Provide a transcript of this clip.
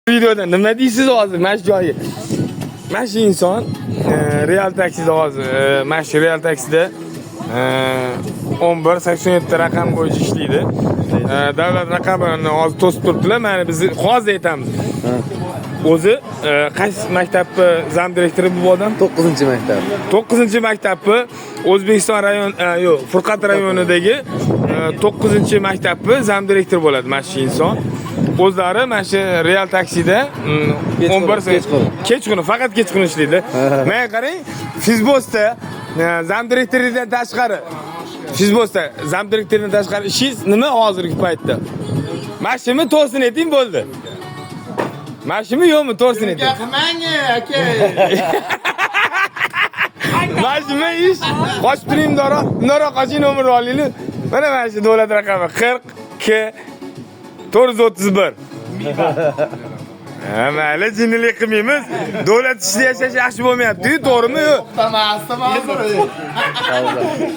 Videoda nima deysiz hozir mana shu joyi? Mana shu inson Real taksida hozir, mana shu Real taksida 1187 raqam bo'yicha ishlaydi. Davlat raqamini hozir to'sib turibdilar. Mana biz hozir aytamiz. O'zi qaysi maktabni зам direktori bu odam? 9 maktab. 9 maktabni O'zbekiston rayon yo'q, Furqat rayonidagi 9 maktabni зам direktori bo'ladi mana shu inson. O'zlari mana shu Real taksida 11 Kechqurun. Kechqurun, faqat kechqurun ishlaydi. Menga qarang, Fizbosda зам direktoridan tashqari, Fizbosda зам direktoridan tashqari ishingiz nima hozirgi paytda? Mana shumi, to'g'risini ayting, bo'ldi. Mana shumi, yo'qmi, to'g'risini ayting. Qilmang, aka. Mana shumi ish? Qochib turing mundoqroq, mundoqroq qoching, nomerni olinglar. Mana shu davlat raqami 40 K 431. Ha, mayli, jinnilik qilmaymiz. Davlat ishida yashash yaxshi bo'lmayapti-yu, to'g'rimi? Yo'q. To'xtamasdim hozir.